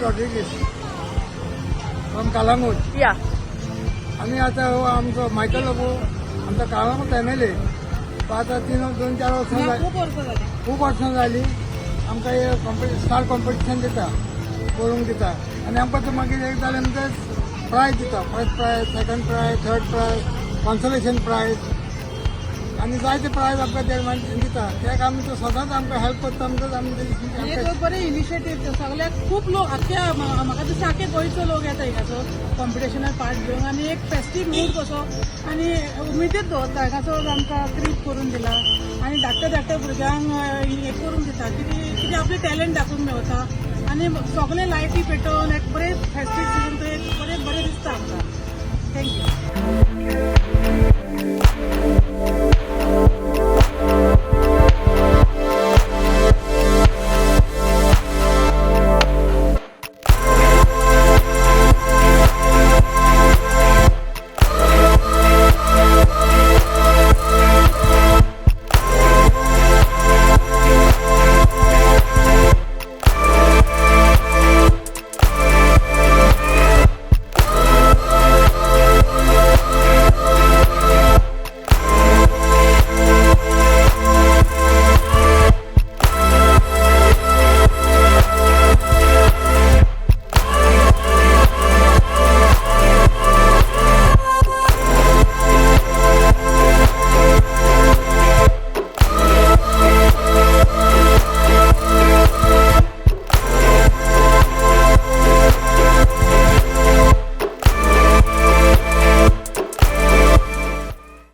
Rodrigues from Calangute. या. आमी आतां हो आमचो मायकल लोबो आमचो कालांगूट एमएलए. तो आतां तीन दोन चार वर्सां खूब वर्सां जाली. खूब वर्सां जाली आमकां हे स्टार कॉम्पिटिशन दिता, करूंक दिता आनी आमकां तो मागीर एक जालें म्हणटकच प्रायज दिता, first prize, second prize, third prize, consolation prize आनी जायते प्रायज आमकां ते मागीर दिता. तेका आमी तो सदांच आमकां हेल्प करता म्हणटकच आमी एक तेजी बरें इनिशिएटीव. सगळ्याक खूब लोक, आख्ख्या म्हाका दिसता आख्खे गोंयचो लोक येता हिंगासर कॉम्पिटिशनाक पार्ट घेवंक आनी एक फेस्टीव मूड कसो आनी उमेदीत दवरता. हांगासर आमकां ट्रीप करून दिला आनी धाकट्या धाकट्या भुरग्यांक हें करून दिता, कितें कितें आपलें टॅलंट दाखोवंक मेवता आनी सगळे लायटी पेटोवन एक बरें फेस्टीव सिजन, तो एक बरें बरें दिसता आमकां. Thank you.